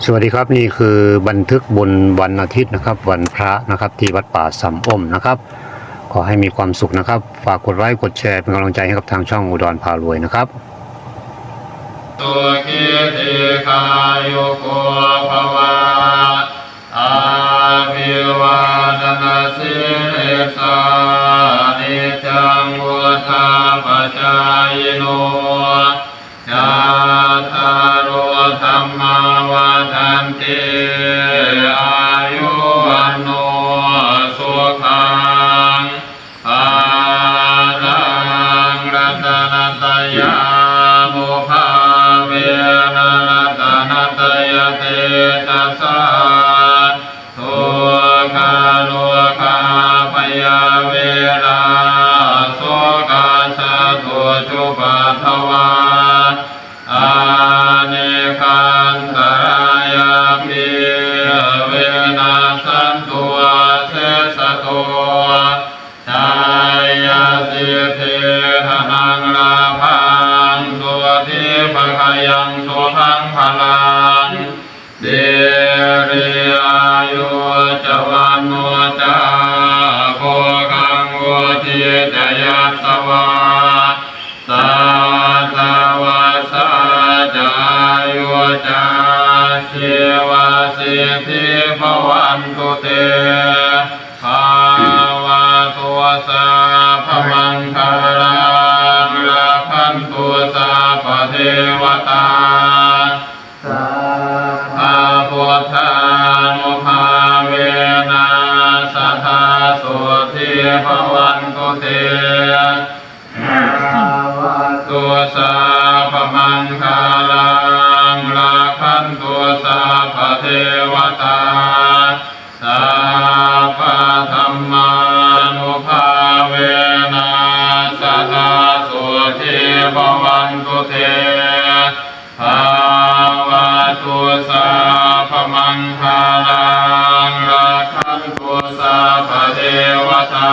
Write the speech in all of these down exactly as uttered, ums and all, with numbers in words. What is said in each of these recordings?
สวัสดีครับ นี่คือบันทึกบุญวันอาทิตย์นะครับ วันพระนะครับ ที่วัดป่าสามอ้อมนะครับ ขอให้มีความสุขนะครับ ฝากกดไลค์กดแชร์เป็นกำลังใจให้กับทางช่องอุดรพารวยนะครับ Sukhī dīghāyuko bhava. Abhivādanasīlissa niccaṃ vuḍḍhāpacāyino, cattāro dhammā vaḍḍhanti: āyu vaṇṇo sukhaṃ balaṃ. Ratanattayānubhāvena ratanattayatejasā dukkharogabhayā verā sokā sattu cupaddavā anekā antarāyāpi vinassantu asesato. Jayasiddhi dhanaṃ lābhaṃ sotthi bhāgyaṃ sukhaṃ balaṃ, siri āyu ca vaṇṇo ca bhogaṃ vuḍḍhī ca yasavā, satavassā ca āyū ca jīvasiddhī bhavantu te. Bhavatu sabbamaṅgalaṃ rakkhantu sabbadevatā, sabbabuddhānubhāvena sadā sotthī bhavantu te. Bhavatu sabbamaṅgalaṃ rakkhantu sabbadevatā, sabbadhammānubhāvena sadā sotthī bhavantu te. Bhavatu sabbamaṅgalaṃ rakkhantu sabbadevatā,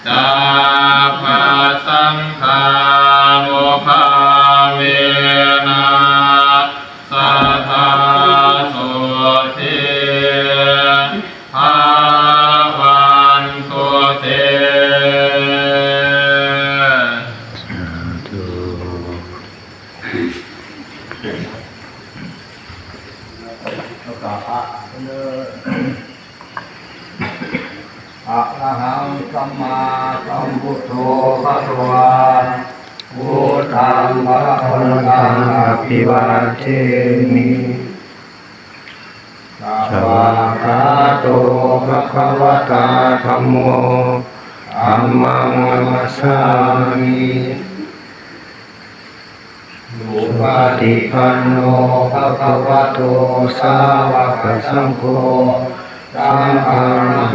sabbasaṅghānubhāvena sadā sotthī bhavantu te. Sādhu. Arahaṃ sammāsambuddho bhagavā, buddhaṃ bhagavantaṃ abhivādemi. Svākkhāto bhagavatā dhammo, dhammaṃ namassāmi. Supaṭipanno bhagavato sāvakasaṅgho, saṅghaṃ